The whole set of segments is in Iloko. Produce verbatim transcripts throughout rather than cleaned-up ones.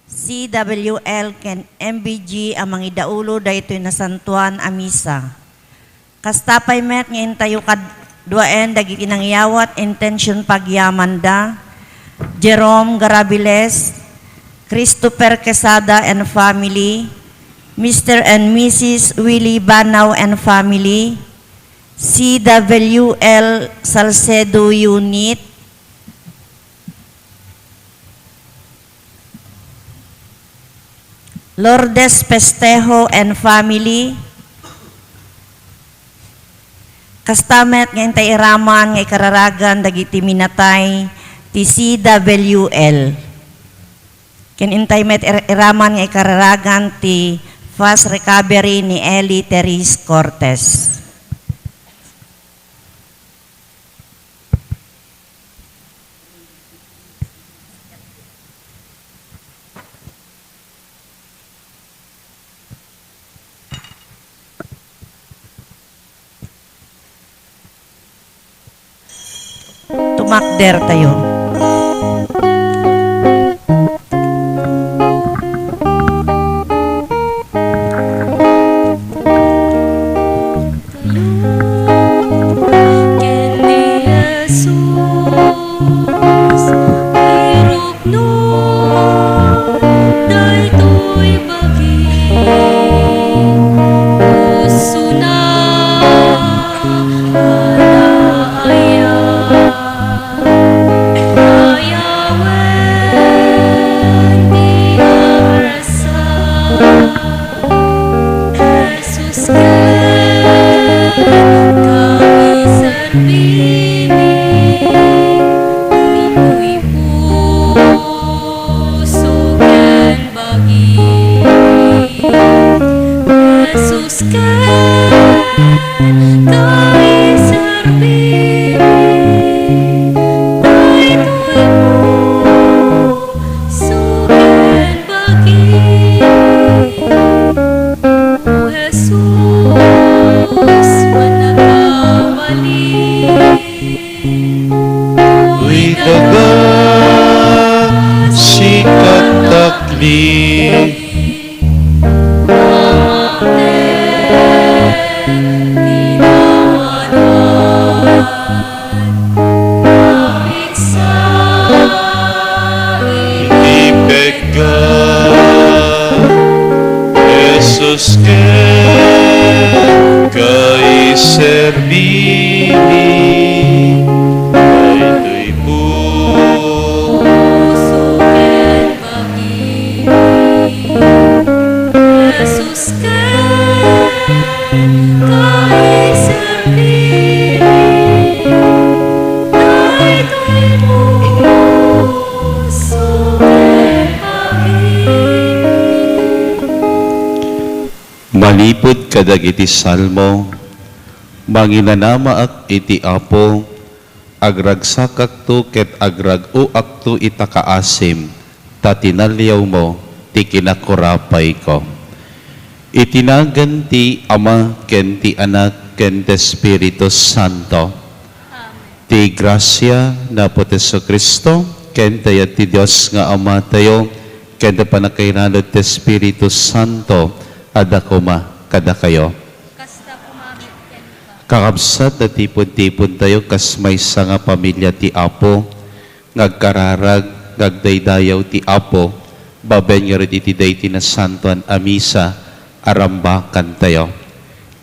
C W L ken M B G a mangidaulo daytoy nasantoan a misa. Kasta pay met nga intayo kaduaen dagiti nangyawat intention pagyamanda: Jerome Garabiles, Christopher Quesada and family, Mister and Missus Willie Banao and family, C W L Salcedo Unit, Lourdes Festejo and family. Kasta met nga intay iraman nga ikararagan dagiti minatay ti C W L. Ken intay met ir-, iraman nga ikararagan ti fast recovery ni Ellie Therese Cortez. Tumakder tayo. Ken ni Jesus, irukno daytoy bagi, usona a naayat, ayawen ti arsa. Jesus ken kaiserbimi, ditoy puso ken bagi. Jesus ken kaiserbimi, daytoy puso ken bagi. O Jesus, managawali. Uy, daga, sika takli. Amen. Iti pekka, Jesus ken kaiserbimi, daytoy puso ken bagi. Jesus ken kaiserbimi, daytoy puso ken bagi. Manipud kadagiti salmo, manginanamaak iti Apo, agragsakakto ket agrag-oakto ita kaasim, ta tinaliawmo ti kinakurapayko. Iti nagan ti Ama ken ti Anak ken ti Espiritu Santo. Amen. Ti grasia ni Apo Jesu-Cristo, ken ti ayat ti Dios nga Amatayo, ken ti pannakairalod ti Espiritu Santo, adda koma kadakayo. Kasta koma met kenka. Kakabsat, natipon-tipontayo kas maysa nga pamilia ti Apo, nga agkararag, nga agdaydayaw ti Apo, babaen ngarud iti daytoy nasantoan a misa a rambakantayo.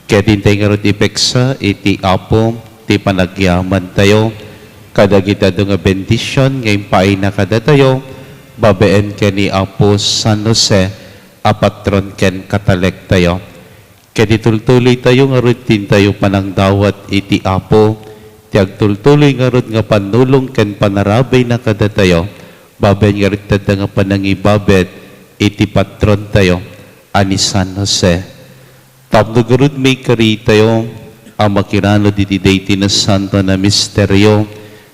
Ket intay ngarud ipeksa iti Apo ti panagyamantayo kadagiti adu nga bendision nga impaayna kadatayo babaen ken ni Apo San Jose a patron ken katalektayo. Ket itultuloytayo ngarud ti intayo panangdawat iti Apo, ti agtultuloy ngarud nga pannulong ken panarabayna kadatayo, babaen ngarud ti adda nga panangibabet iti patrontayo a ni San Jose. Tapno ngarud maikaritayo a makiranud iti daytoy nasantoan a misterio,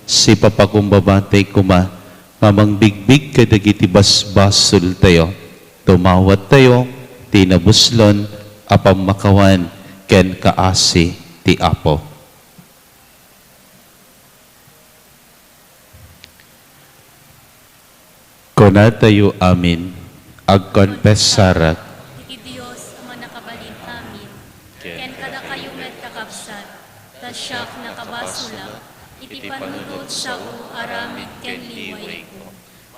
sipapakumbabatay koma nga mangbigbig kadagiti basbasoltayo. Dumawattayo ti nabuslon a pammakawan ken kaasi ti Apo. Kunatayo amin, Agkonfesarak iti Dios a Mannakabalin Amin, ken kadakayo met, kakabsat, ta siak nakabasolak iti panunot sao aramid ken liwayko.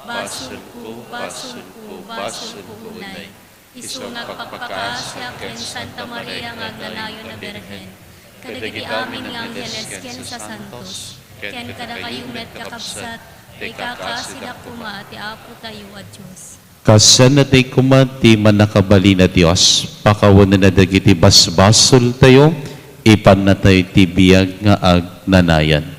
Basolko, basolko, basolko unay. Isu nga agpakpakaasiak ken Santa Maria nga agnanayon a Birhen, kadagiti amin nga angheles ken sasantos, ken kadakayo met, kakabsat, ta ikakaasidak koma ti Apotayo a Dios. Kasano ti koma ti Mannakabalin a Dios, pakawanenna dagiti basbasoltayo, ipannatayo ti biag nga agnanayon.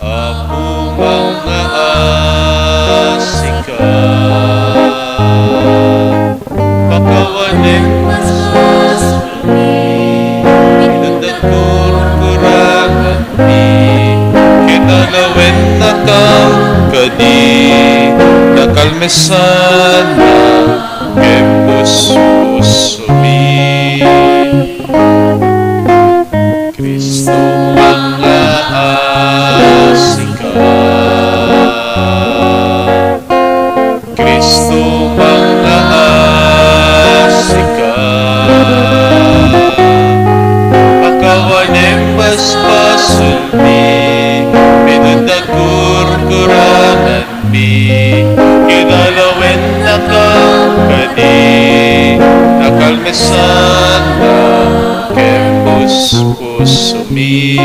Apo, mangngaasika. Pakawanem basbasolmi, inundat kurkuranganmi, ket alawennaka kadi, nakalmesanna ken puspusomi. Cristo, mangngaasika. Cristo, mangngaasika. Pakawanem basbasolmi, inundat kurkurangan mi, kinalawennaka kadi, nakalmesanna ken puspusomi.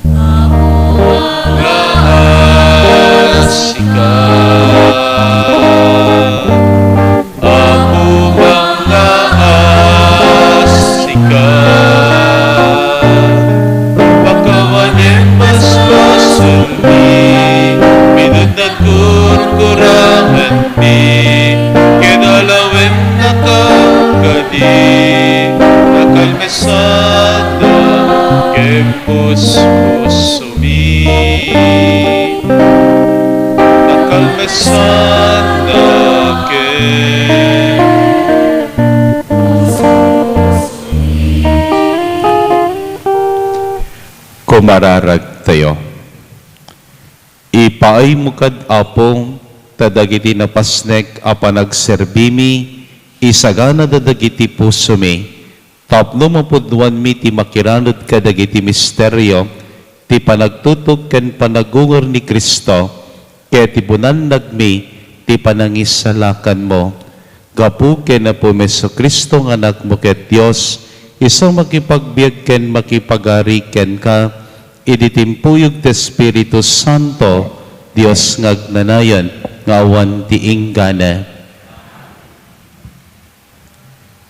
Apo, mangngaasika. Apo, mangngaasika. Pakawanem basbasolmi, inundat kurkuranganmi, ket alawennaka kadi, nakalmesanna ken puspusomi. Nakalmesanna ken Kumararagtayo. Ipaaymo kad, Apo, ta dagiti napasnek a panagserbimi, isaganada dagiti pusomi, tapno mapudnoanmi ti makiranod kadagiti misterio ti panagtutuok ken panagungar ni Cristo, ket ibunannagmi ti panangisalakanmo. Gapu ken Apomi Jesu-Cristo nga Anakmo ket Dios, isu makipagbiag ken makipagari kenka, idi timpuyog ti Espiritu Santo, Dios nga agnanayon, nga awan ti inggana.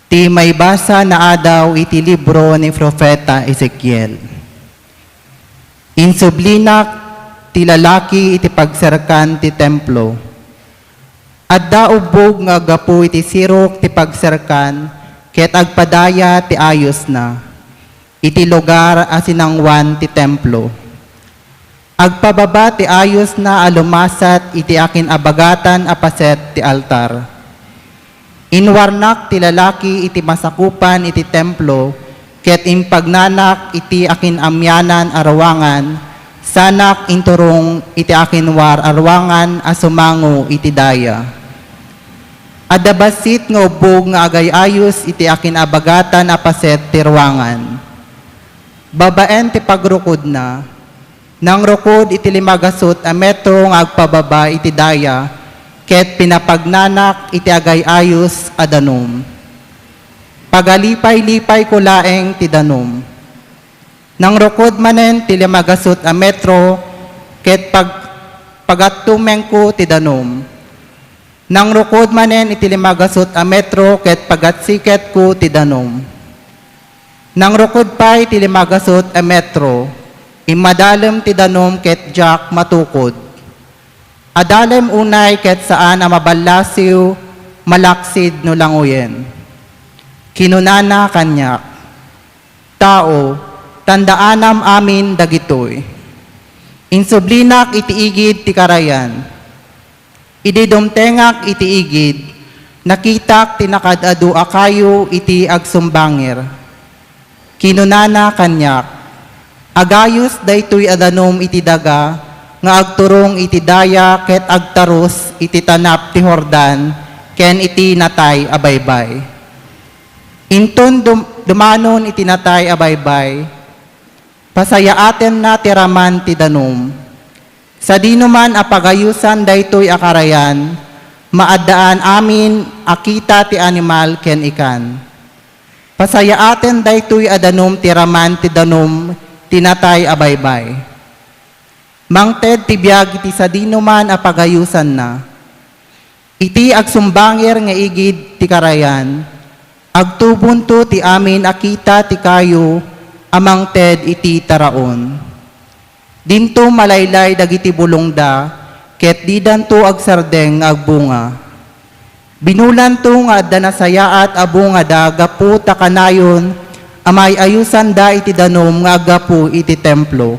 Ti maibasa naadaw iti libro ni Profeta Ezekiel. Insublinak ti lalaki iti pagserkan ti templo. Adda ubbog nga aggapu iti sirok ti pagserkan ket agpadaya ti ayosna iti lugar a sinangoan ti templo. Agpababa ti ayosna a lumasat iti akin-abagatan a paset ti altar. Inwarnak ti lalaki iti masakupan iti templo ket impagnanak iti akin-amianan a ruangan, sanak inturong iti akinwar a ruangan a sumango iti daya. Adda bassit nga ubbog nga agay-ayos iti akin-abagatan a paset ti ruangan. Babaen ti pagrukodna, nangrukod iti limagasut a metro nga agpababa iti daya ket pinapagnanak iti agay-ayos a danum. Pagalipay-lipayko laeng ti danum. Nangrukod manen ti limagasut a metro ket pag-, pagattumengko ti danum. Nangrukod manen iti limagasut a metro ket pagatsiketko ti danum. Nangrukod pay ti limagasut a metro, immadalem ti danum ket diak matukod. Adalem unay ket saan a maballasiw, malaksid no languyen. Kinunana kaniak, "Tao, tandaanam amin dagitoy." Insublinak iti igid ti karayan. Idi dumtengak iti igid, nakitak ti nakaad-adu a kayo iti agsumbangir. Kinunana kaniak, "Agayos daytoy a danum iti daga nga agturong iti daya ket agtarus iti tanap ti Jordan ken iti natay a baybay." Inton dum-, dumanon iti natay a baybay, pasayaatenna ti raman ti danum. Sadinoman a pagayosan daytoy a karayan, maaddaan amin a kita ti animal ken ikan. Pasayaaten daytoy a danum ti raman ti danum ti natay a baybay. Mangted ti biag iti sadinoman a pagayosanna. Iti agsumbangir nga igid ti karayan, agtubonto ti amin a kita ti kayo a mangted iti taraon. Dinto malaylay dagiti bulongda, ket didanto agsardeng nga agbunga. Binulanto nga adda nasayaat a bungada gapu ta kanayon a maay-ayosanda iti danum nga aggapu iti templo.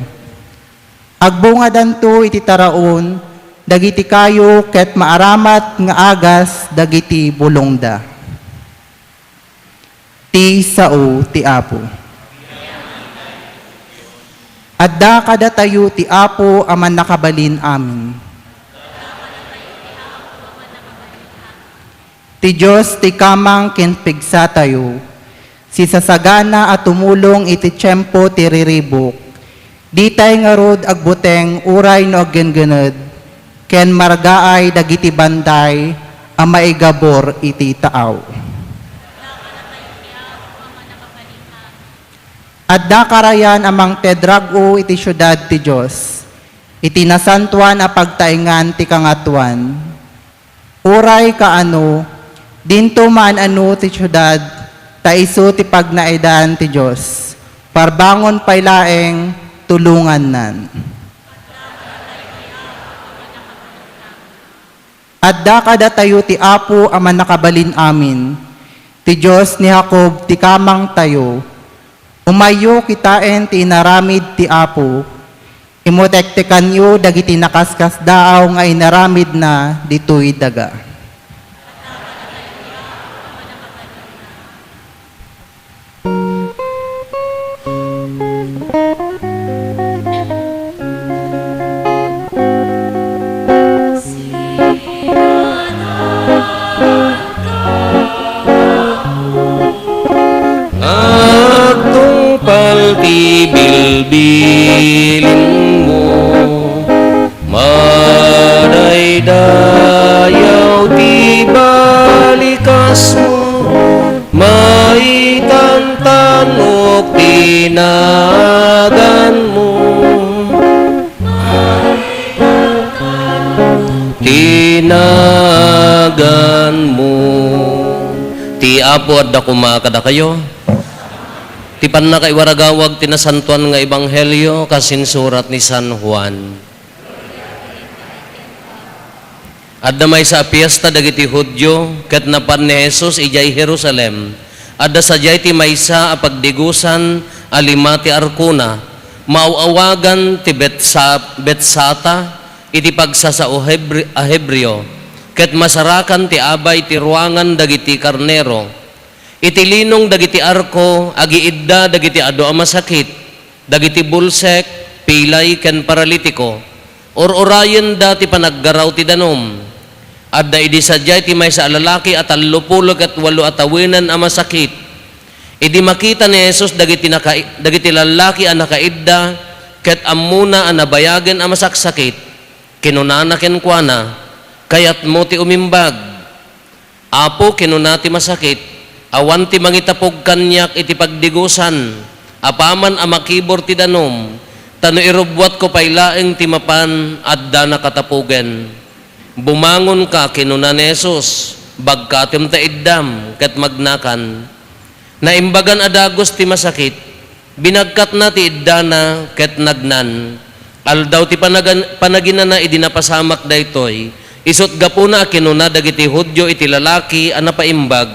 Agbungadanto iti taraon dagiti kayo ket maaramat nga agas dagiti bulongda. Ti sao ti Apo. Adda kadatayo ti Apo a Mannakabalin Amin. Ti Dios ti kamang ken pigsatayo, sisasagana a tumulong iti tiempo ti riribuk, ditay ngarud agbuteng uray no aggenggened, ken margaay dagiti bantay a maigabur iti taaw. Adda karayan a mangted rag-o iti siudad ti Dios, iti nasantoan a pagtaengan ti Kangatoan. Uray kaano, dinto maan-ano ti siudad, ta isu ti pagnaedan ti Dios. Parbangon pay laeng, tulongannan. Adda kadatayo ti Apo a Mannakabalin Amin, ti Dios ni Jacob ti kamangtayo. Umayyo kitaen ti inaramid ti Apo. Imutektekanyo dagiti nakaskasdaaw nga inaramidna ditoy daga. Agtungpal ti bilbilinmo, madaydayaw ti balikasmo, maitantanok ti naganmo. Ti naganmo. Ti Apo adda koma kadakayo. Ti pannakaiwaragawag ti nasantoan nga ebanghelio kas insurat ni San Juan. Adda maysa a fiesta dagiti Judio, ket napan ni Jesus idiay Jerusalem. Adda sadiay ti maysa a pagdigusan a lima ti arkona. Maaw-awagan ti Betsa-, Betsata iti pagsasao Hebre-, a Hebreo, ket masarakan ti abay ti ruangan dagiti karnero. Iti linong dagiti arko, agiidda dagiti adu a masakit, dagiti bulsek, pilay, ken paralitiko. Ur-urayenda ti panaggaraw ti danum. Adda idi sadiay ti maysa a lalaki a tallopulo ket walo a tawenan a masakit. Idi makita ni Jesus dagiti naka-, dagiti lallaki a nakaidda ket ammona a nabayagen a masaksakit, kinunana kenkuana, "Kayatmo ti umimbag?" "Apo," kinuna ti masakit, "awan ti mangitapog kaniak iti pagdigusan apaman a makibur ti danum, ta no irubbuatko pay laeng ti mapan, adda nakatapogen. Bumangonka," kinuna ni Jesus, "bagkatem ta iddam," ket magnakan. Naimbagan a dagus ti masakit, binagkatna ti iddana ket nagnan. Aldaw ti panagan-, panaginana idi napasamak daytoy, isut' gapuna a kinuna dagiti Judio iti lalaki a napaimbag,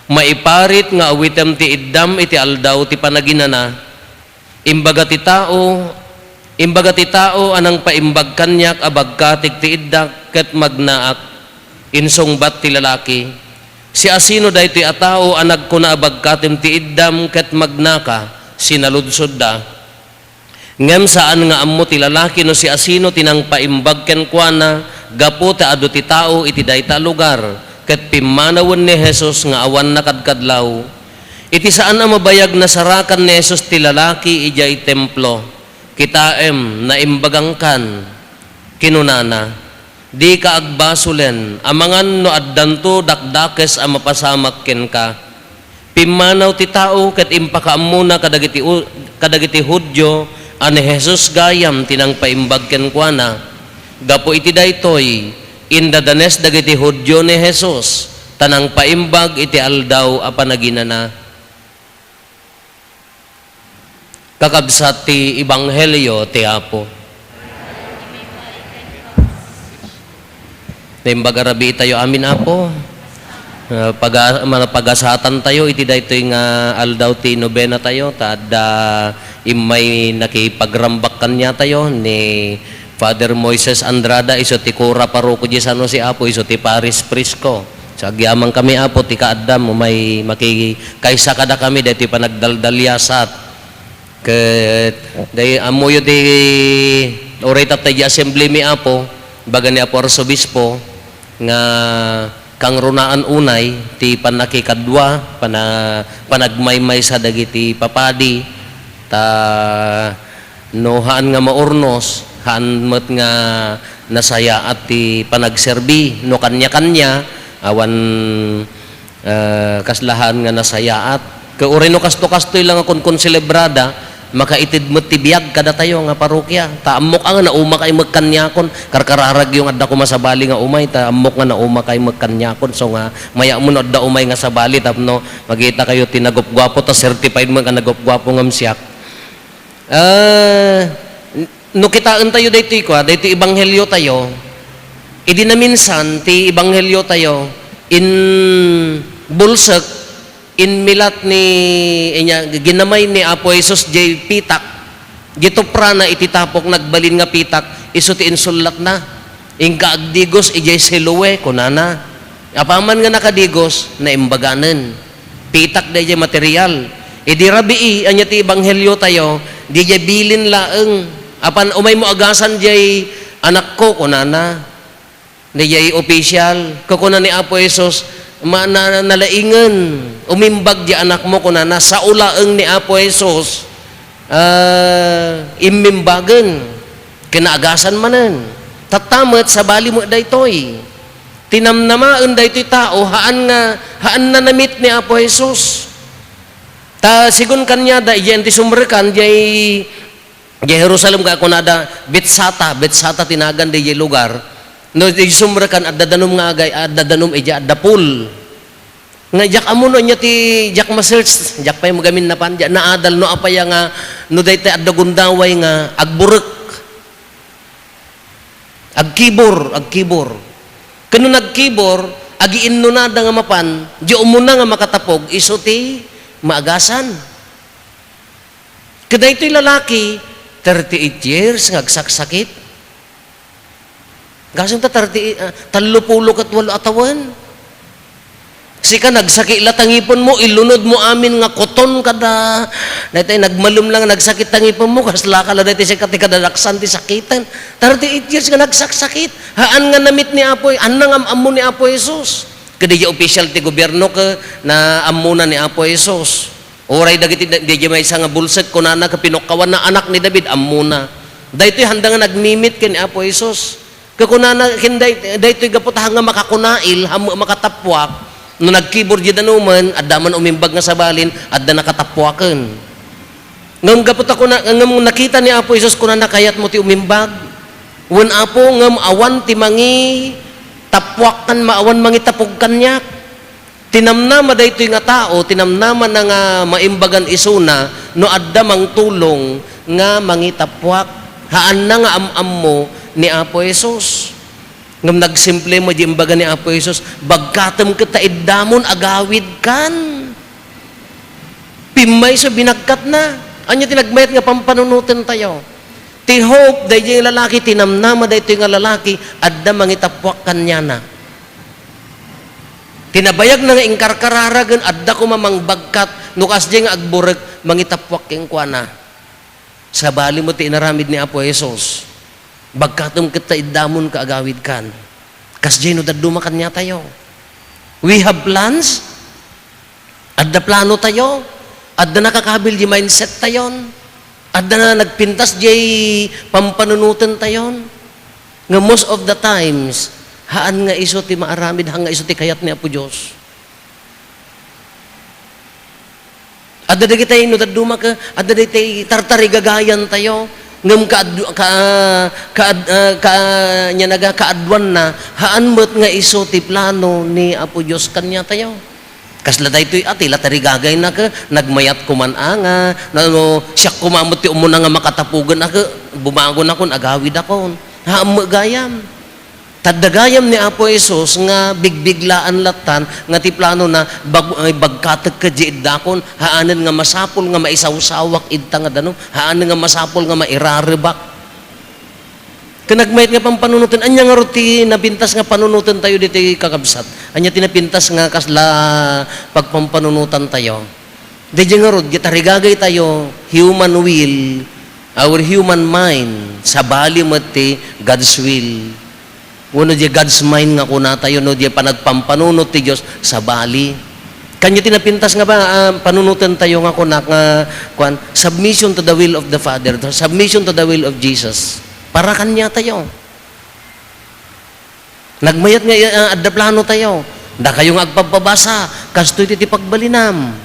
"Maiparit nga awitem ti iddam iti aldaw ti panaginana." Imbaga ti tao, Imbaga ti tao a nangpaimbag kaniak a bagkatik ti iddak ket magnaak. Insungbat ti lalaki, "Siasino daytoy a tao a nagkuna a bagkatem ti iddam ket magnaka?" Sinaludsodda. Ngem saan nga ammo ti lalaki no siasino ti nangpaimbag kenkuana gapu ta adu ti tao iti dayta a lugar, ket pimmanawen ni Jesus nga awan nakadkadlaw. Iti saan a mabayag, nasarakan ni Jesus ti lalaki idiay templo. "Kitaem, naimbagangkan," kinunana. "Dika agbasolen, amangan no addanto dakdakes a mapasamak kenka. Pimmanaw ti tao ket impakaammona kadagiti u-, kadagiti Judio a ni Jesus gayam ti nangpaimbag kenkuana. Gapu iti daytoy, indadanes dagiti Judio ni Jesus, ta nangpaimbag iti Aldaw a Panaginana." Kakabsat ti ebanghelio ti Apo. Naimbag a rabii tayo amin, Apo. Ah, paga-, ma-, pagasatantayo iti daytoy nga aldaw ti nobena tayo, ta adda immay nakipagrambak kaniatayo ni Father Moises Andrada, isu ti kura paroko di San Jose, Apo, isu ti parish priest ko. So, agyamankami, Apo, ti kaaddam, umay makikaysa kadakami daytoy panagdaldaliasat. Ket, day, ammoyo ti, uray tatta idiay assembly mi, Apo, baga ni Apo Arsobispo, nga kangrunaan unay ti pannakikadua, pana-, panagmaymaysa dagiti papadi, ta no haan nga maurnos, haan met nga nasayaat ti panagserbi. No kaniakania, awan, eh, kasla haan nga nasayaat. Ket uray no kasto-kastoy la nga kunkonselebrada, makaited met ti biag kadatayo nga parokia. Ta ammok a nga naumakay met kaniakon, karkararagyo nga adda koma sabali nga umay, ta ammok nga naumakay met kaniakon. So nga, mayat mo no adda umay nga sabali tapno makitakayo ti nagupguapo, ta certified met nga nagupguapo ngem siak. Ah, n-, no kitaentayo daytoy kua, daytoy ebangheliotayo, idi naminsan ti ebangheliotayo, inbulsek, inmilat ni, inya, ginamay ni Apo Jesus jay pitak, gituprana iti tapok nagbalin nga pitak, isu ti insullatna. Inka agdigos idiay Siloe, kunana. Apaman nga nakadigos, naimbaganen. Pitak daydiay material. Idi rabii, ania ti ebangheliotayo, didiay bilin laeng. Apan umaymo agasan diay anakko, kunana. Didiay opisyal, kukuna ni Apo Jesus, ma-, na-, nalaingen, umimbag diay anakmo, kunana, sao laeng ni Apo Jesus, ah, immimbagen, kinaagasan manen. Tatta met, sabali met daytoy. Tinamnamaen daytoy tao, haan nga, haan nanamit ni Apo Jesus. Ta, sigun kaniada, idiay ti sumrekan, diay, diay Jerusalem, ka kunada, Betsata, Betsata ti nagan diay lugar. No, diay sumrekan, adda danum nga agay, adda danum, idiay, adda pool. Nga, diak ammo no ania ti, diak ma-search, diak pay magamin napan, diak naadal no apay nga, no dayta adda gundaway nga agburek. Agkibor, agkibor. Ken no nagkibor, agiinnunada nga mapan, diay umuna nga makatapog, isu ti maagasan. Kadaytoy lalaki, thirty-eight years nga agsaksakit. Gasenta thirty, ah, tallopulo ket walo a tawen. Sika, nagsakit la ta ngipenmo, ilunodmo amin nga koton kada, daytoy nagmalem lang nagsakit ta ngipenmo, kasla ka la daytoy sika ti kadadaksan ti sakiten. Thirty-eight years nga nagsaksakit. Haan nga namit ni Apo, haan nga am-ammo ni Apo Jesus. Ket diay opisyal ti gobierno ket naammona ni Apo Jesus. Uray dagiti da-, diay maysa nga bulsek, kunana ket pinukkawanna, "Anak ni David, ammona." Daytoy handa nga nagmimit ken ni Apo Jesus. Ket kunana ken day-, daytoy gapu ta haan nga makakunail, haan nga makatappuak, no nagkibor diay danumen, adda man umimbag nga sabalin, adda nakatappuaken. Ngem gapu ta kuna-, ngem nakita ni Apo Jesus, kunana, "Kayatmo ti umimbag?" "Wen, Apo, ngem awan ti mangitappuak ken ma-, awan mangitapog kaniak." Tinamnama daytoy nga tao, tinamnamana nga maimbagan isuna no adda mangtulong nga mangitappuak. Haanna nga am-ammo ni Apo Jesus. Ngem nagsimple met diay imbaga ni Apo Jesus, "Bagkatem ket ta iddamon agawidkan." Pimmayso binagkatna. Ania ti nagmayat nga pampanunotentayo? Ti Hope, daydiay nga lalaki, tinamnama daytoy nga lalaki, adda mangitappuak kaniana. Ti nabayagna nga inkarkararagen, adda koma mangbagkat, no kasdiay nga agburek, mangitappuak kenkuana. Sabali met ti inaramid ni Apo Jesus. Bagkatem ket ta iddamonka agawidkan. Kasdiay no dadduma kaniatayo. We have plans. Adda plano tayo. Adda nakakabil di mindset tayon. Adda na nagpintas di pampanunoten tayon. Nga most of the times, haan nga isu ti maaramid, haan nga isu ti kayat ni Apo Dios. Adda dagitay no dadduma ka, adda dagitay tartarigagayan tayo, ngem kaad-, ka-, kaad-, ah, ka-, nya naga kaaduanna, haan met nga isu ti plano ni Apo Dios kaniatayo. Kasla daytoy a, ti la tarigagayna ka, nagmayat koman a nga, no, no, siak koma met ti umuna nga makatapugen a ka, bumagon akon, agawid akon. Haan met gayam. Tadda gayam ni Apo Jesus nga bigbiglaan lattan nga ti planona bag-, ay, bagkatek kaddi iddakon, haanen nga masapul nga maisawsawak idta nga danum, haanen nga masapul nga mairarebak. Ken nagmayat nga pampanunoten, ania ngarud ti napintas nga panunoten tayo ditoy, kakabsat? Ania ti napintas nga kasla pagpampanunotan tayo? Daydiay ngarud, ti tarigagay tayo, human will, our human mind, sabali met ti God's will. Wenno di God's mind nga kuna tayo, no, di panagpampanunot ti Dios, sabali. Kanya ti napintas nga ba, ah, panunoten tayo nga kuna nga, kuan, submission to the will of the Father, submission to the will of Jesus. Para kanya tayo. Nagmayat nga, ah, adda plano tayo. Dakayo nga agpabbabasa, kastoy ti, ti pagbalinam.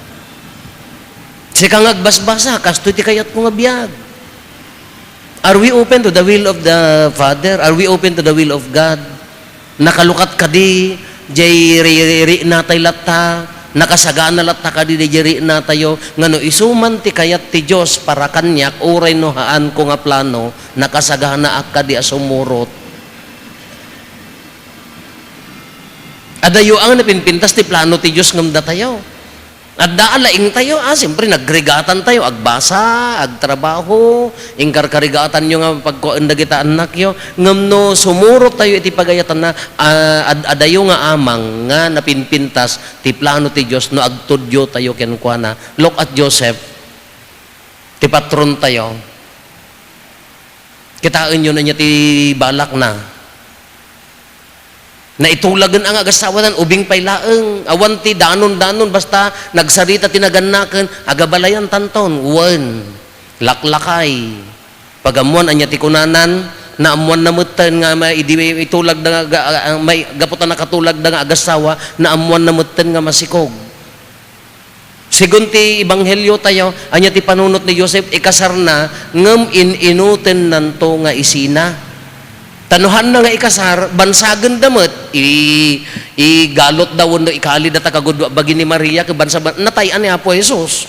Sika nga agbasbasa, kastoy ti kayatmo nga biag. Are we open to the will of the Father? Are we open to the will of God? Nakalukat kadi, jay ri-, ri-, rinatay latta, nakasagana latta kadi, jay rinatayo, nga no isu man ti kayat ti Dios para kaniak, uray no haanko nga plano, nakasaganaak kadi a sumurot. Adayo ang napinpintas ti plano ti Dios ngem datayo. Adda a laing tayo, ah, siyempre, nagrigatan tayo, agbasa, agtrabaho, inkarkarigaatan yo nga pagkuan dagita annakyo. Ngem no sumurot tayo iti pagayatanna, ah, ad-, adayo nga amang nga napinpintas ti plano ti Dios no agtudyo tayo kenkuana. Look at Joseph, ti patron tayo. Kitaenyo ania ti balakna. Naitulagen a nga agasawanan, ubing pay laeng. Awan ti danon-danon, basta nagsarita ti nagannaken, agabalayan tanton. Wen, laklakay. Pag-ammoan, ania ti kunanan, naammoanna metten nga ma-, idi itulagda nga aga-, a-, a-, may, gapu ta nakatulagda nga agasawa, naammoanna metten nga masikog. Segun ti ebanghelio tayo, ania ti panunot ni Joseph? Ikasarna, ngem in-inutennanto nga isina. Ta no haanna nga ikasar, bansagenda met, i-, igalotda wenno ikalida ta kagudua bagi ni Maria, ket bansa-, natay-an ni Apo Jesus.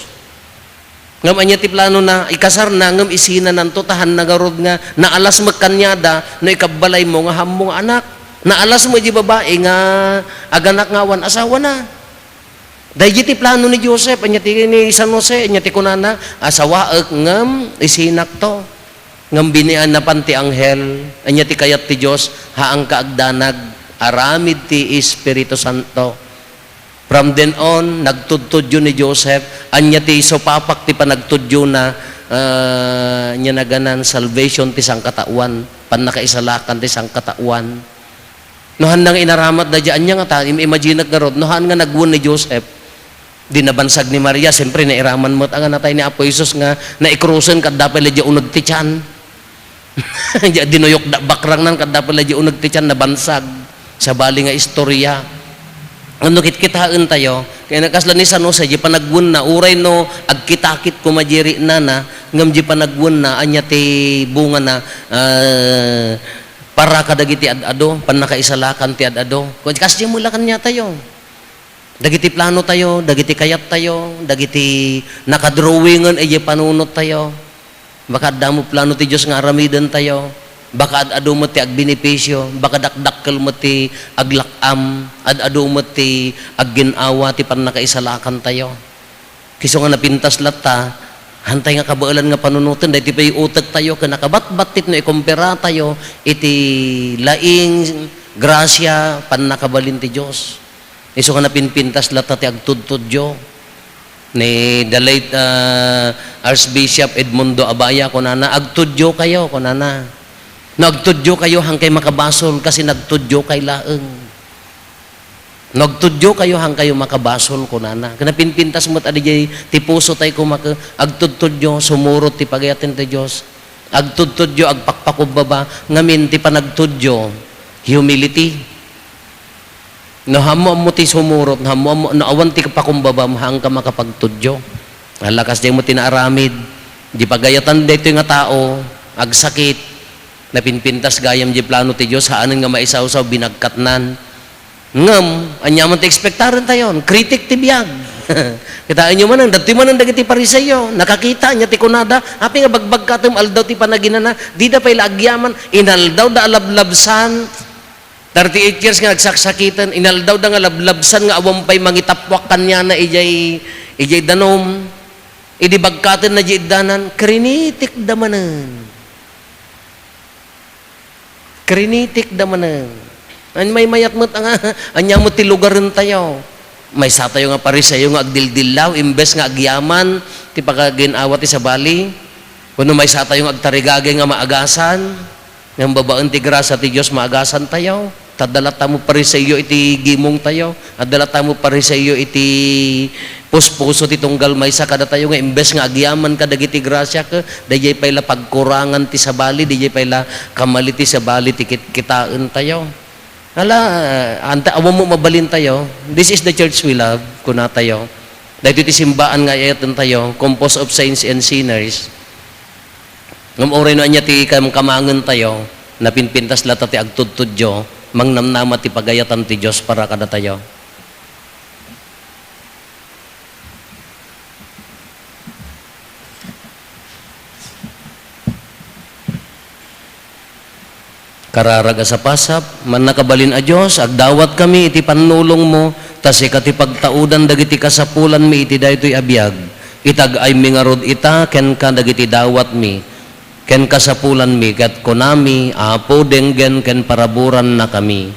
Ngem ania ti planona? Ikasarna, ngem isinananto, ta haanna ngarud nga naalas met kaniada no ikabbalaymo nga haanmo nga anak. Naalas met di babai nga aganak nga awan asawana. Daydi ti plano ni Joseph, ania ti ni San Jose, ania ti kunana, "Asawaek ngem isinakto." Ngem binian napan ti anghel, ania ti kayat ti Dios, haanka agdanag, aramid ti Espiritu Santo. From then on, nagtudtudyo ni Joseph, ania ti supapak ti panagtudyona, ah, ania naganan, salvation ti sangkataoan, pannakaisalakan ti sangkataoan. No haanna nga inaramat daydiay, ania ngata, im-, imaginek ngarud, no haan nga nagwen ni Joseph, di nabansag ni Maria, siyempre, nairaman met a nga natay ni Apo Jesus nga naikrusen, kadda pay la diay uneg ti tian. Diay dinuyokda bakrangnan, kadda pay la diay uneg ti tian, nabansag. Sabali nga istorya. Ngem no kitkitaen tayo, kaya nakasla ni San Jose, diay panagwenna, uray no agkitakit koma diay rinana, ngem diay panagwenna, ania ti bungana, ah, para kadagiti ad-ado, pannakaisalakan ti ad-ado. Kasdiay met la kaniatayo. Dagiti plano tayo, dagiti kayat tayo, dagiti nakadrawingen idiay panunot tayo. Baka adda met plano ti Dios nga aramiden tayo. Baka ad-ado met ti agbenepisio, baka dakdakkel met ti aglak-am, ad-ado met ti aggin-awa ti pannakaisalakan tayo. Isu nga napintas latta, Hantay nga kabaelan nga panunoten, daytoy pay utektayo ken nakabatbattit no ikomperatayo iti laing grasia, pannakabalin ti Dios. Isu nga napinpintas latta ti agtudtudyo. Ni the late, ah, Archbishop Edmundo Abaya, kunana, "Agtudyokayo," kunana. No agtudyokayo, hankay makabasol, kasi nagtudyokay laeng. No agtudyokayo, hankayo makabasol, kunana. Napinpintas met a diay ti pusotayo koma ket agtudtudyo, sumurot ti pagayaten ti Dios. Agtudtudyo, agpakpakumbaba, ngamin ti panagtudyo, humility. No ammo-ammo ti sumurot, no ammo-ammo, no awan ti pakumbabam, haanka makapagtudyo. Ala, kasdiay met ti naaramid. Di pagayatan daytoy nga tao, agsakit, napinpintas gayam di plano ti Dios, haanen nga maisawsaw, binagkatnan. Ngem, ania man ti ekspektaren tayo? Kritik ti biag. Kitaenyo manen, datoy manen dagiti Fariseo, nakakita, ania ti kunada, apay nga bagbagkatem aldaw ti panaginana, dida pay la agyaman, inaldawda a lablabsan, thirty-eight years nga nagsaksakiten, inaldawda nga lablabsan nga awan pay mangitappuak kaniana idiay, idiay danum. Idi bagkatenna di iddanan, krinitikda manen. Krinitikda manen. Maymayat met nga, ania met ti lugarentayo? Maysatayo nga Fariseo nga agdildillaw, imbes nga agyaman ti pagagin-awa ti sabali. Wenno maysatayo nga agtarigagay nga maagasan. Ngem babaen ti grasya ti Dios, maagasantayo. Ta adda latta met Fariseo iti gimongtayo. Adda latta met Fariseo iti puspuso ti tunggal maysa kadatayo nga imbes nga agyaman kadagiti grasya, ket daydiay pay la pagkurangan ti sabali, daydiay pay la kamali ti sabali ti kitkitaentayo. Ala, anta, awan met mabalintayo. "This is the church we love," kunatayo. Daytoy ti simbaan nga ay-ayatentayo, composed of saints and sinners. Ngem uray no ania ti kamkamangentayo, napinpintas latta ti agtudtudyo, mangnamnama ti pagayatan ti Dios para kadatayo. Kararag a sapasap, mannakabalin a Dios, agdawatkami iti pannulongmo, ta sika ti pagtaudan dagiti kasapulanmi iti daytoy a biag. Itag-aymi ngarud ita kenka dagiti dawatmi ken kasapulanmi, ket kunami, Apo, denggen ken paraburannakami.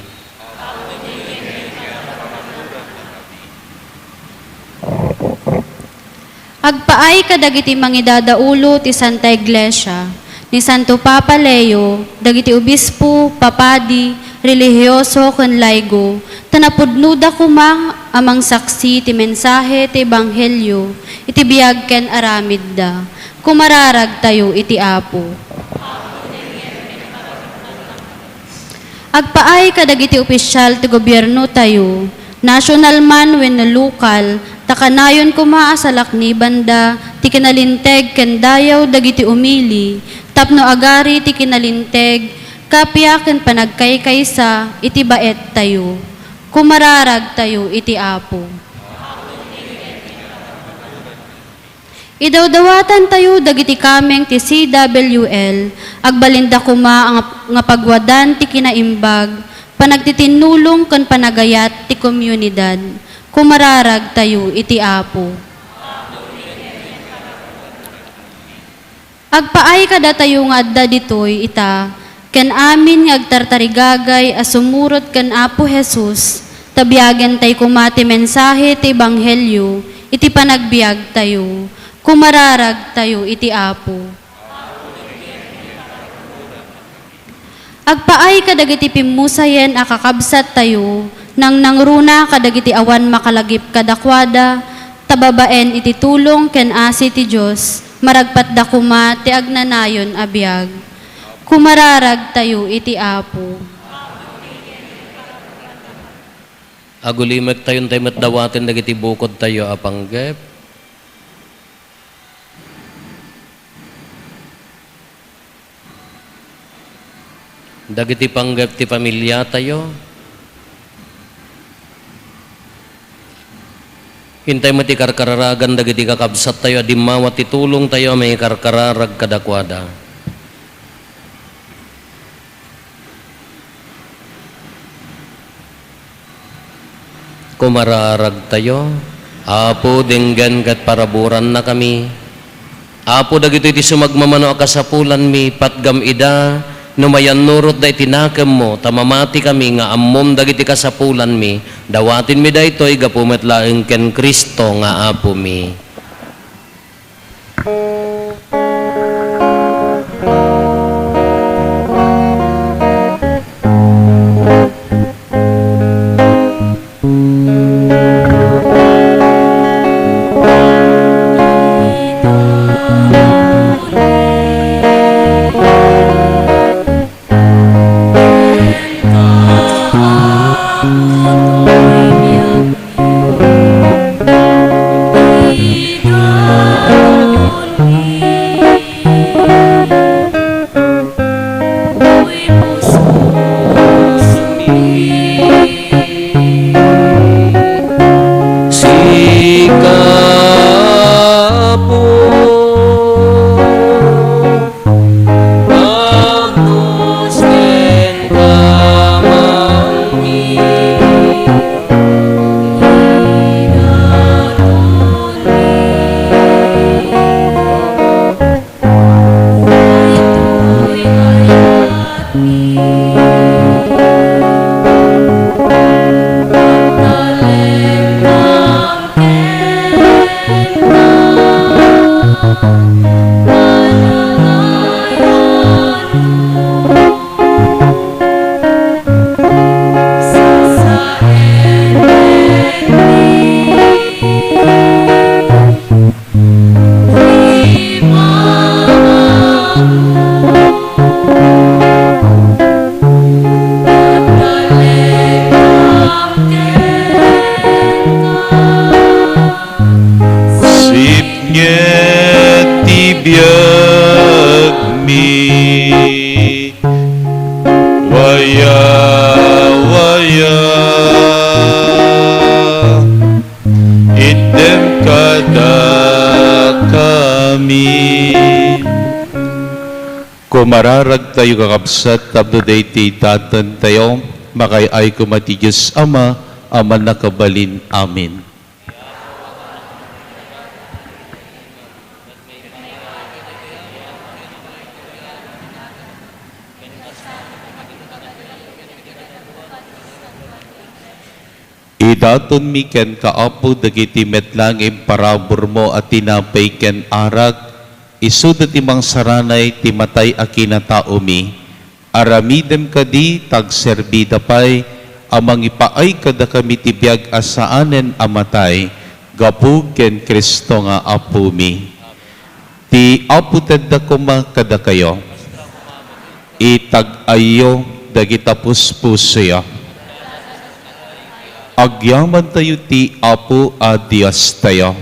Agpaay kadagiti mangidadaulo ti Santa Iglesia, ni Santo Papa Leo, dagiti obispo, papadi, relihioso, ken laigo, ta napudnoda koma a mangsaksi ti mensahe ti ebanghelio iti biag ken aramidda. Kumararagtayo iti Apo. Agpaay kadagiti opisyal ti gobiernotayo, national man wenno lokal, ta kanayon koma a salaknibanda ti kinalinteg ken dayaw dagiti umili tapno agari ti kinalinteg, kappia ken panagkaykaysa iti baettayo. Kumararagtayo iti Apo. Idawdawatantayo dagiti kameng ti C W L, agbalinda koma nga, nga pagwadan ti kinaimbag, panagtitinnulong ken panagayat ti komunidad. Kumararagtayo iti Apo. Agpaay kadatayo nga adda ditoy ita, ken amin nga agtartarigagay a sumurot ken Apo Jesus, ta biagentay koma ti mensahe ti ebanghelio iti panagbiagtayo. Kumararagtayo iti Apo. Agpaay kadagiti pimmusayen a kakabsattayo, nangnangruna kadagiti awan makalagip kadakuada, ta babaen iti tulong ken asi ti Dios, maragpatda koma ti agnanayon a biag. Kumararagtayo iti Apo. Agulimektayo, intay met dawaten dagiti bukodtayo a panggep. Dagiti panggep ti familiatayo. Intay met ti karkararagan dagiti kakabsattayo a dimmawa ti tulongtayo a mangikarkararag kadakuada. Kumararagtayo. Apo, denggen ket paraburannakami. Apo, dagitoy ti sumagmamano a kasapulanmi, patgam ida no mayannurotda iti nakemmo, ta mamatikami nga ammom dagiti kasapulanmi. Dawatenmi daytoy gapu met laeng ken Cristo nga Apomi. Sika, Apo, agnos ken kamangmi, idaronmi. Sipnget ti biagmi, waya, waya, iddem kadakami. Kumararagtayo, kakabsat, tapno daytoy datentayo, makaay-ay koma ti Dios Ama a Mannakabalin. Amen. Idatonmi kenka, Apo, dagiti met laeng imparaburmo a tinapay ken arak, isuda ti mangsaranay ti matay a kinataomi. Aramidem kadi ta agserbida pay a mangipaay kadakami ti biag a saanen a matay gapu ken Cristo nga Apomi. Ti Apo tedda koma kadakayo. Itag-ayyo dagita puspusoyo. Agyamantayo ti Apo a Diostayo.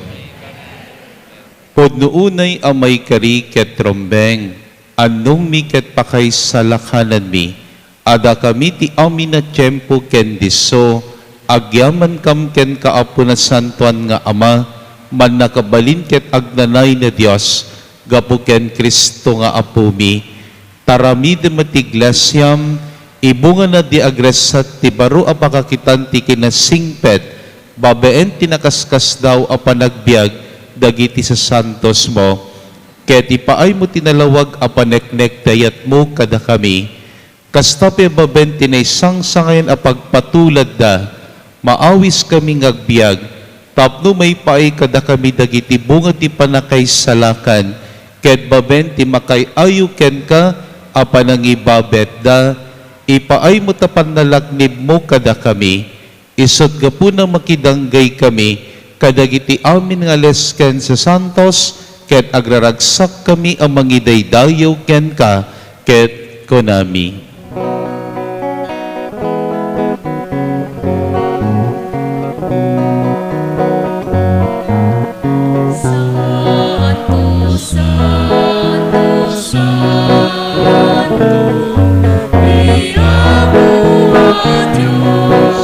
Pudno unay a maikari ket rumbeng, annongmi ket pakaisalakananmi. Adda kami ti amin a tiempo ken disso, agyamankam kenka, Apo Nasantoan nga Ama, Mannakabalin ket Agnanayon a Dios, gapu ken Cristo nga Apomi. Taramidem met ti iglesiam, ibungana di agressat ti baro a pakakitan ti kinasingpet, babaen ti nakaskasdaaw a panagbiag dagiti sasantosmo, ket ipaaymo ti nalawag a paneknekdayatmo kadakami. Kasta pay a babaen ti naisangsangayan a pagpatuladda, maawiskami nga agbiag tapno maipaay kadakami dagiti bunga ti pannakaisalakan, ket babaen ti makaay-ayo kenka a panangibabetda, ipaaymo ta pannalaknibmo kadakami. Isut' gapuna makidanggay kami kadagiti amin nga ales ken sasantos, ket agraragsak kami a mangidaydayaw kenka, ket kunami. Santo, Santo, Santo, irabu a Dios,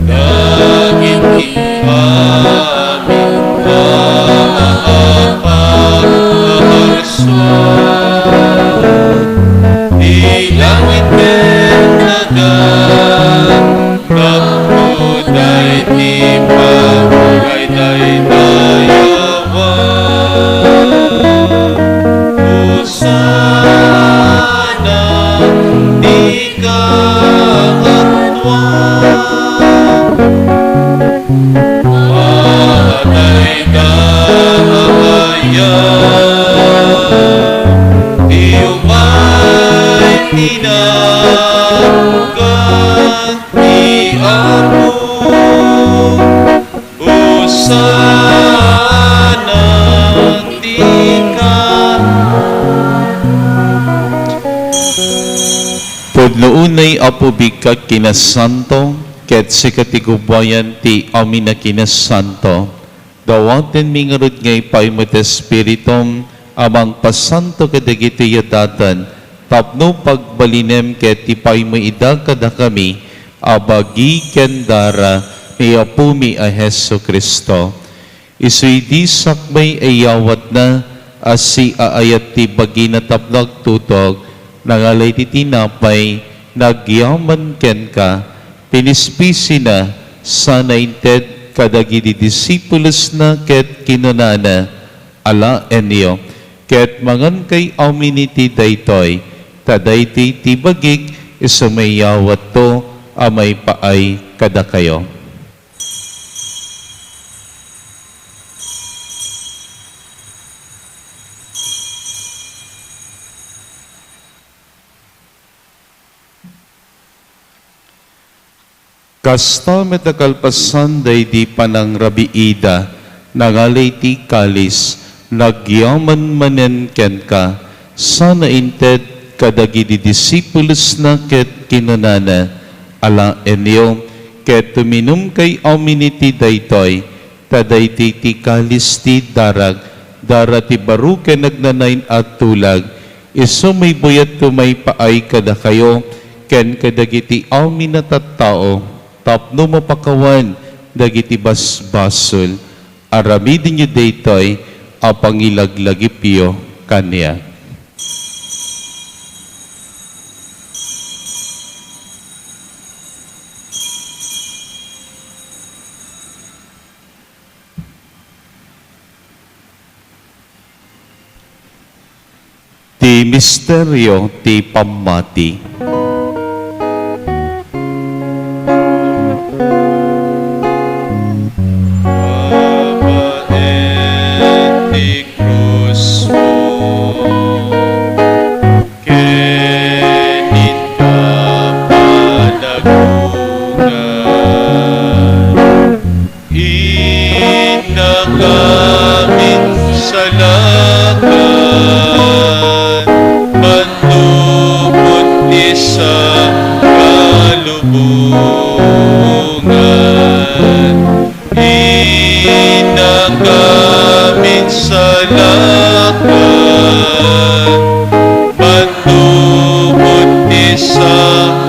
dagiti amin nga agpaparsuan, ilang Ay Apo, bigka kinasanto, ket sika ti gubbuayan ti amin a kinasanto. Dawatenmi ngarud nga ipaaymo ti Espiritum a mangpasanto kadagiti yadatan tapno pagbalinem ket ipaaymo ida kadakami a bagi ken dara ni Apomi a Jesu-Cristo. Isu idi sakbay a iyawatna a siaayat ti bagina tapno agtutog, nangalay ti tinapay, nagyaman kenka, pinispisina, sana inted kadagiti disipulosna ket kinunana, "Alaenyo, ket mangankay amin iti daytoy, ta daytoy ti bagik isu nga iyawatto a maipaay kadakayo." Kasta met a kalpasan daydi panangrabiida, nangalay ti kalis, nagyaman manen kenka, sana inted kadagiti disipulosna ket kinunana, "Alaenyo, ket uminumkay amin iti daytoy, ta daytoy ti kalis ti darak, dara ti baro ken agnanayon a tulag, isu nga ibuyatko maipaay kadakayo ken kadagiti amin a tattao, tapno mapakawan dagiti basbasol." Aramidenyo daytoy a pangilaglagipyo kaniak. Ti misterio ti pammati. Babaen ti krusmo, ken inka panagungar. Innak amin salakan, manlubod ti sangalubongan. Innak amin salakan, manlubod ti sangalubongan.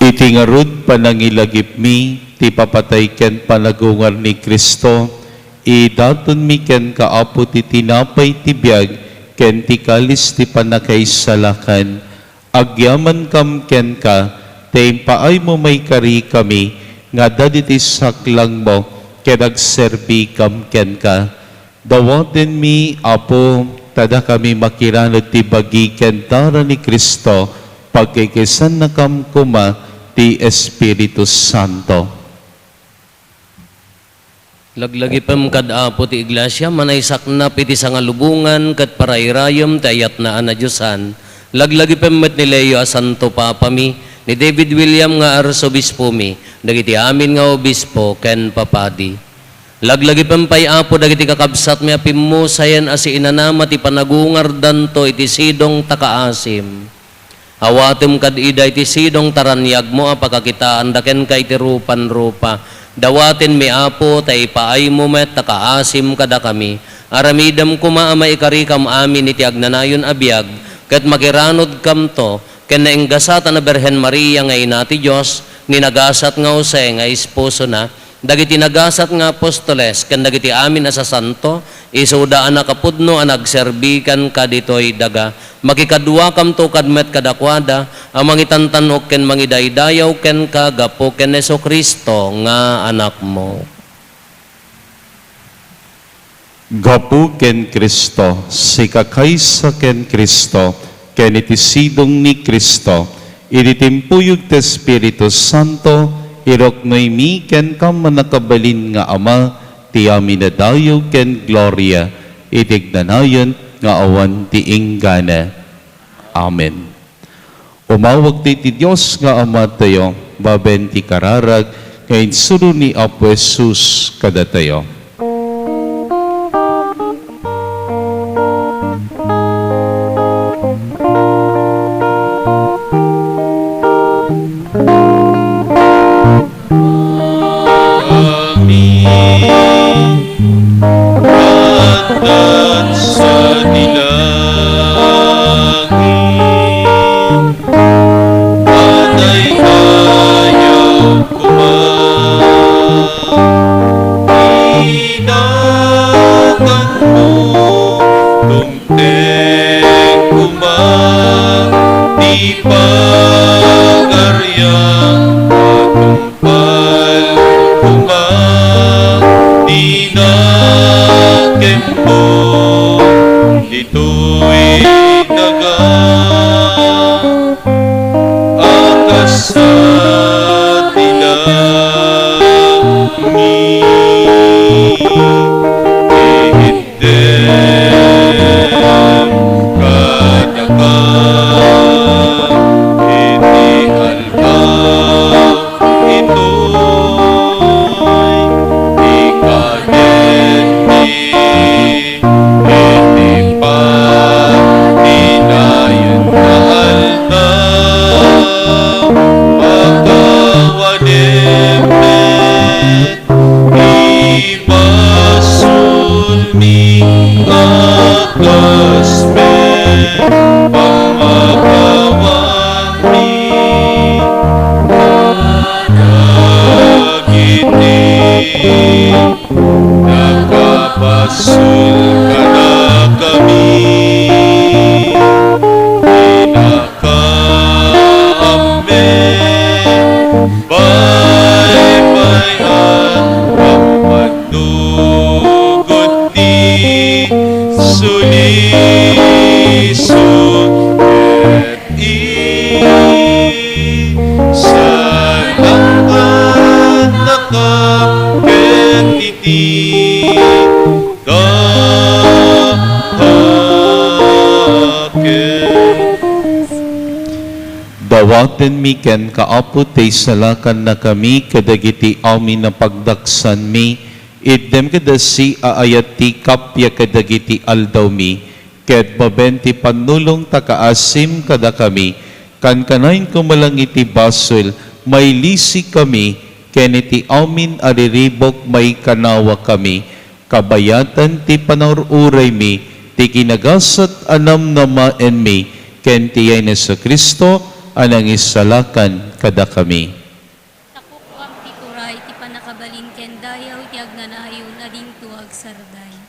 Iti ngarud, panangilagipmi ti papatay ken panagungar ni Cristo, idatonmi kenka, Apo, ti tinapay ti biag ken ti kalis ti pannakaisalakan. Agyamankam kenka, ta impaaymo maikarikami nga adda ditoy saklangmo ken agserbikam kenka. Dawatenmi, Apo, ta dakami makiranud ti bagi ken dara ni Cristo, pagkikisannakam koma ti Espiritu Santo. Laglagipem kad Apo ti Iglesia, manaysaknap iti sangalubongan ket parairayem ti ayatna a nadiosan. Laglagipem met ni Leo a Santo Papami, ni David William nga Arsobispomi, dagiti amin nga obispo ken papadi. Laglagipem pay, Apo, dagiti kakabsatmi a pimmusayen a siinanama ti panagungardanto iti sidong ta kaasim. Awatem kad ida iti sidong ta raniagmo a pakakitaanda kenka iti rupan-rupa. Dawatenmi, Apo, ta ipaaymo met ta kaasim kadakami. Aramidem koma a maikarikam amin iti agnanayon a biag, ket makiranudkamto ken nainggasat a Birhen Maria nga Ina ti Dios, ni nagasat nga Jose nga esposona, dagiti nagasat nga apostoles ken dagiti amin a sasanto, isuda a nakapudno a nagserbi kenka ditoy daga. Makikaduakamto kad met kadakuada a mangitantan-ok ken mangidaydayaw kenka gapu ken Jesu-Cristo nga Anakmo. Gapu ken Cristo, sika kaysa ken Cristo, ken iti sidong ni Cristo, iti timpuyog ti Espiritu Santo, iruknoymi kenka, Mannakabalin nga Ama, ti amin a dayaw ken gloria, iti agnanayon nga awan ti inggana. Amen. Umawag ti, ti Dios nga Amatayo, babaen ti kararag nga insuro ni Apo Jesus kadatayo. Ipagarian a tungpal koma ti nakemmo ditoy daga a kas ti langit. Dem kadaka iti aldaw itoy, ikadenmi iti patinayan nga aldaw, pakawanem met ti basolmi a kas met pamagawanmi kadagiti nakabasol kadakami. Pinakaammo baybay-an a pannugod ti sulisog ket isalakannaka ket iti kahaken. Dawatenmi kenka, Apo, ta isalakannakami kadagiti amin a pagdaksanmi. Itdem kadasi a ayat ti kappia kadagiti aldawmi, ket babaen ti pannulong ta kaasim kadakami, kankanayon koma lang iti basol, mailisikami, ken iti amin a riribuk, maikanawakami. Kabayatan ti panangur-uraymi, ti kinagasat a namnamaenmi, ken ti yayen ni Jesu-Cristo a nangisalakan kadakami. Tapukuam ti turay, ti pannakabalin ken dayaw ti agnanayon a dinto agsardeng.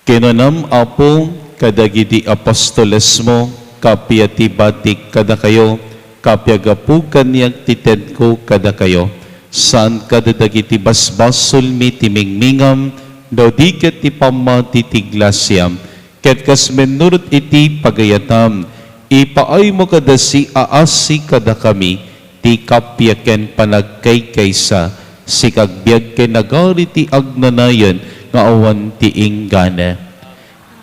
Kinunam, Apo, kadagiti apostolesmo, kappia ti batik kadakayo, kappia gapu kaniak ti tedko kadakayo. Saan kadagiti basbasolmi ti mingmingam, no di ket ti pammati ti glasiam, ket kas mannurot iti pagayatam, ipaaymo kadasi a asi kadakami ti kappia ken panagkaykaysa, sika agbiag ken agari ti agnanayon nga awan ti inggana.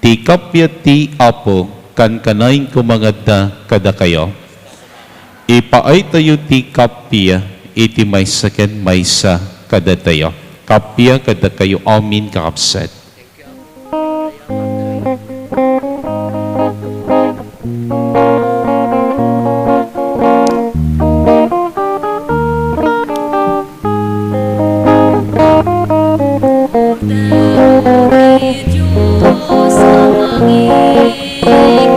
Ti kappia ti Apo kankanayon koma nga adda kadakayo. Ipaaytayo ti kappia iti maysa ken maysa kadatayo. Kappia kadakayo amin, kakabsat. Kordero ti Dios a mangikkan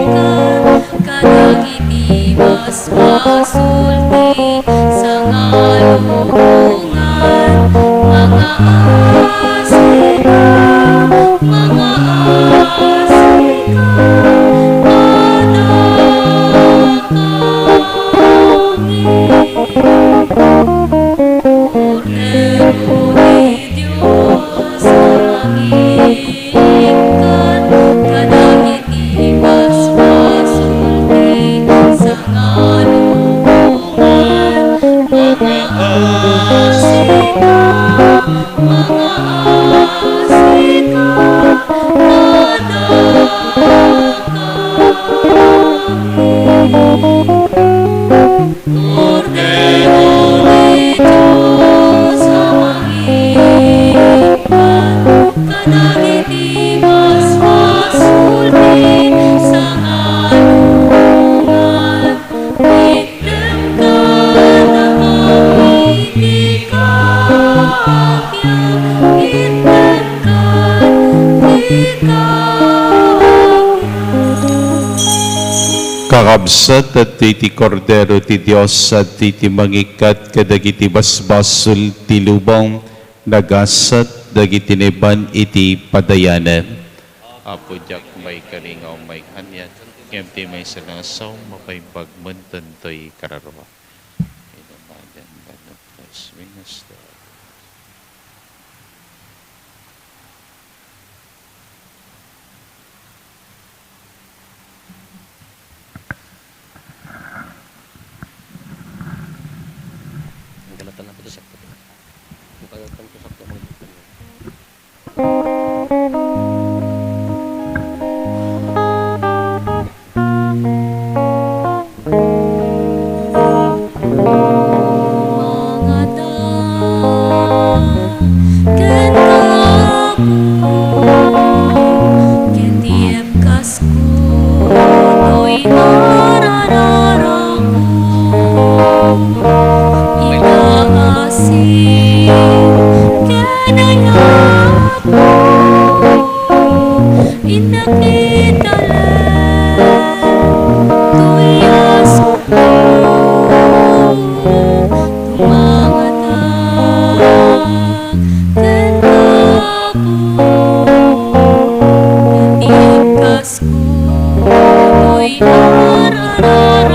kadagiti basbasol ti sangalubongan, mangaasika, mangaasika kadakami. Kordero ti Dios a mangikkan kadagiti basbasol ti sangalubongan, mangaasika, mangaasika kadakami. Kordero ti Dios a mangikkan kadagiti basbasol ti sangalubongan, itdem kadakami ti kappia, itdem kadakami ti kappia. Kakabsat, adtoy ti Kordero ti Dios, adtoy ti mangikkat kadagiti basbasol ti lubong, nagasat dagiti naiban iti padayanan. Apo, diak maikari nga ummay kaniak. Ngem ti maysa nga sao, mapaimbag met daytoy kararua. Inamagan, Banat, Westminster. Ang galatan na po ito, sakto. Ang galatan ko, sakto, mga Mangata kenka Apo, ken ti ebkasko toy arararawko. Ita asin ken ayatko. Innak italen toy asukko, tumangatag kenka Apo, ket ibkasko toy arararawko.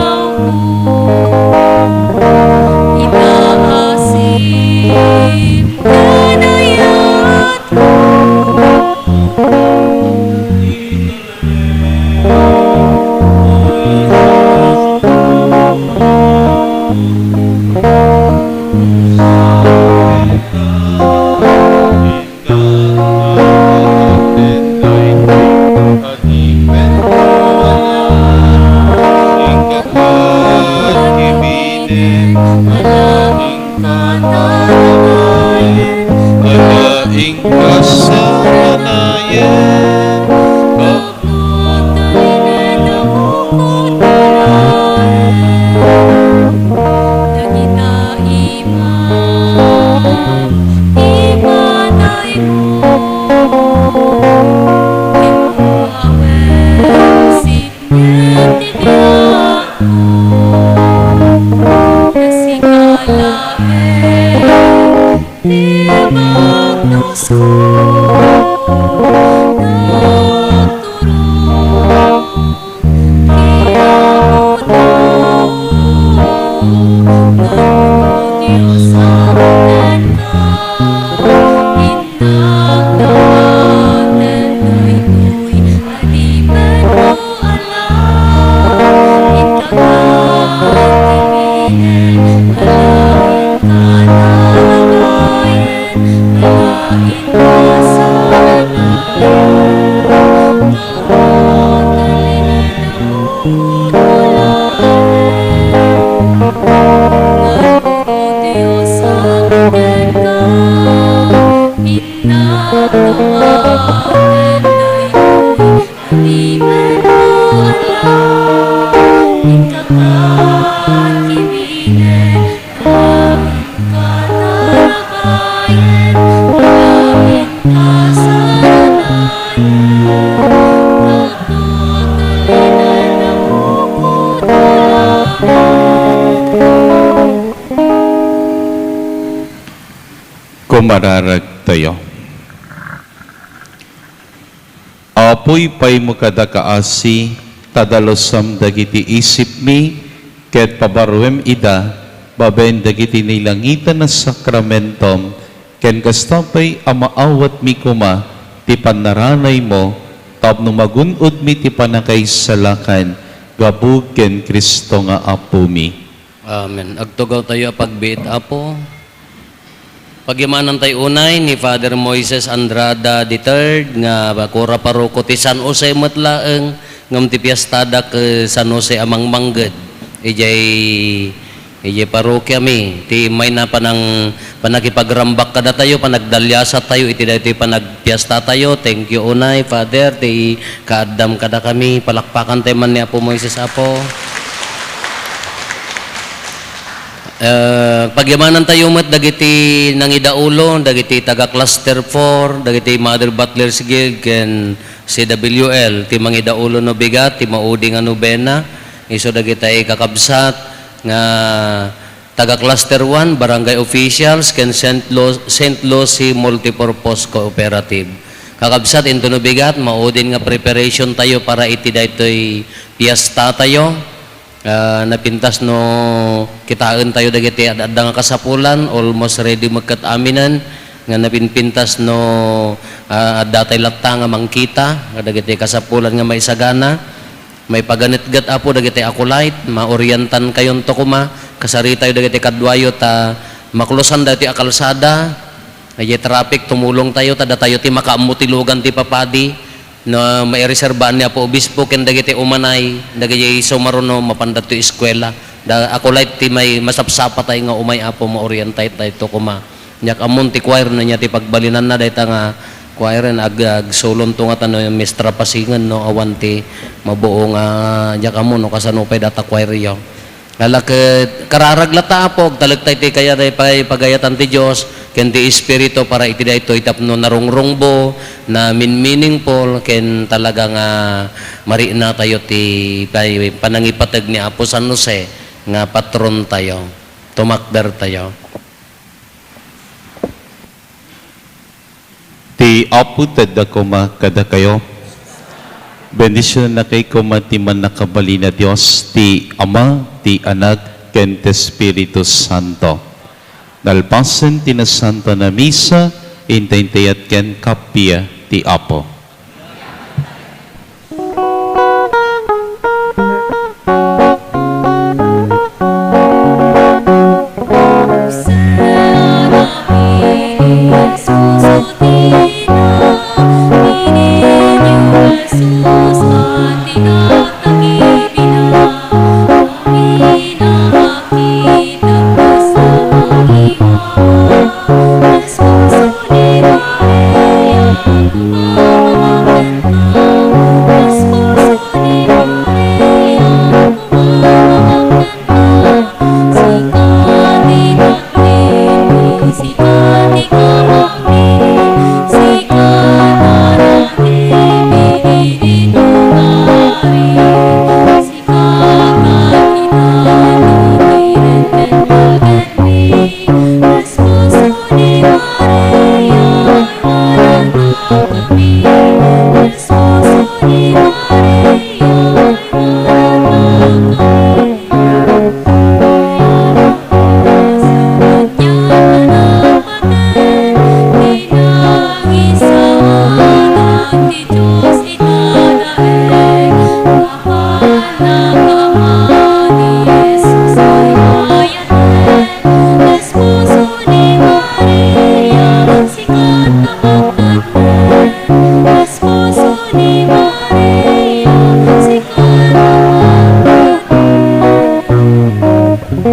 Ita asin ken ayat Ala ing kasaranayan, dagita iman, imatay mo, ken mo awen si Iti biagko, kasikayaen ti bagnosko, nagturong ti Apotayo, ngarud, Dios, kenka. Kumararagtayo. Apo, ipaymo kadaka asi, ta dalusam dagiti isipmi, ket pabaruem ida babaen dagiti nailangitan a sakramentom, ken kasta pay a maawatmi koma ti pannaranaymo tapno magun-odmi ti pannakaisalakan gapu ken Cristo nga Apomi. Amen. Agtugawtayo a pagbiit, Apo. Pagimanantayo unay ni Father Moises Andrada the third nga kura paroko ti San Jose met laeng, ngem ti piestada ket San Jose a Mangmangged. Idiay, idiay parokiami, ti mayna panang-, panakipagrambak kadatayo, panagdaliasatayo iti daytoy panagpiestatayo. Thank you unay, Father, ti kaaddam kadakami. Palakpakantayo man ni Apo Moises, Apo. Eh, pagimanantayo met dagiti nangidaulo, dagiti taga Cluster four, dagiti Mother Butlers Guild, ken C W L, ti mangidaulo no bigat, ti maudi nga nobena, isu dagiti kakabsat nga taga Cluster one, barangay officials, ken Saint Lu-, Saint Lucy Multipurpose Cooperative. Kakabsat, intono bigat, maudin nga preparation tayo para iti daytoy fiesta tayo. Ah, napintas no kitaen tayo dagiti ad-adda nga kasapulan, almost ready met ket aminen, nga napinpintas no, ah, adda tay latta nga mangkita, dagiti kasapulan nga maisagana. Maipaganetget, Apo, dagiti acolyte, maorientan kayonto koma, kasaritayo dagiti kaduayo ta maklusan daytoy a kalsada, idiay traffic, tumulong tayo, ta datayo ti makaammo ti lugan ti papadi, no, maireserbaan ni Apo Obispo ken dagiti umanay, dagiti sumaruno, mapanda ti eskuela. Da, acolyte ti may masapsapatay nga umay, Apo, maorientay dayto koma. Diak ammon ti choir no ania ti pagbalinanna dayta nga choir, ag-, agsulonto nga tano mestra pasingen no awan ti mabuo nga, diak ammo no kasano pay data choiryo. Ala ket kararag latta, Apo, agtalek tay ti kaya day pay pagayatan ti Dios ken ti Espiritu para iti daytoy tapno narungrungbo, na min-, meaningful ken talaga nga marikna tayo ti pay panangipateg ni Apo San Jose nga patron tayo. Tumakder tayo. Ti Apo ti adda koma kadakayo. Bendisionannakay koma ti Mannakabalin a Dios, ti Ama, ti Anak, ken ti Espiritu Santo. Nalpasen ti Nasantoan a Misa, inta intayat ken kappia ti Apo.